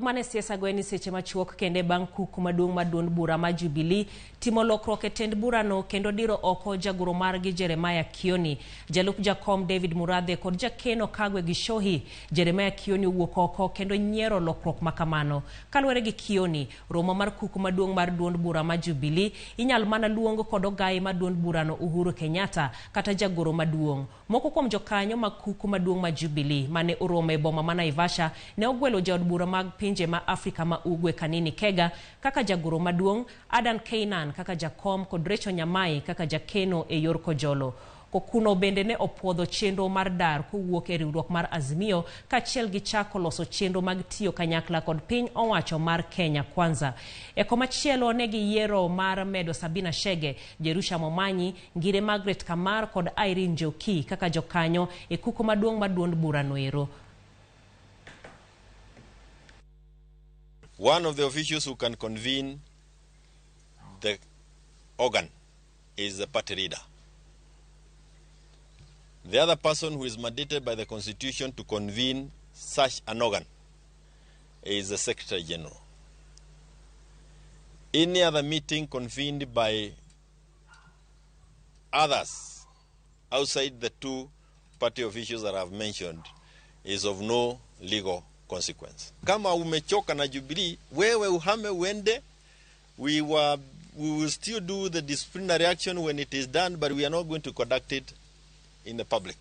Mane siasa go en seche machuok kende bang' kuku maduong' mar duond bura ma Jubilee timo lokruok e tend burano kendo diro oko jagoro margi Jeremiah Kioni, jalup jakom David Murathe kod jakeno Kagwe Gichohi. Jeremiah Kioni owuok oko kendo nyiero lokruok ma kamano. Kaluwore gi Kioni, romo mar kuku maduong' mar duond bura ma Jubilee inyal mana luong kod ogayi mar duond burano Uhuru Kenyatta kata jagoro maduong'. Moko kuom jokanyo mag kuku maduong' ma Jubilee mane oromo e boma ma Naivasha ne ogwelo jaod bura mag pinje ma Afrika ma Ugwe Kanini Kega kaka jagoro maduong', Adan Keynan kaka jakom kod Rachel Nyamai kaka jakeno e yor kojolo. Kokuno bende ne opuodho chenro mar dar kowuok e riwruok mar Azimio kaachiel gi chako loso chenro mag tiyo kanyakla kod piny owacho mar Kenya Kwanza. E komachielo ne giyiero mar medo Sabina Chege, Jerusha Momanyi, Ngire Margaret Kamar kod Irene Njoki kaka jokanyo e kuku maduong' mar duond burano ero. One of the officials who can convene the organ is the party leader. The other person who is mandated by the constitution to convene such an organ is the Secretary General. Any other meeting convened by others outside the two party officials that I've mentioned is of no legal consequence. Kama umechoka na Jubilee, wewe uhame uende. We will still do the disciplinary action when it is done, but we are not going to conduct it in the public.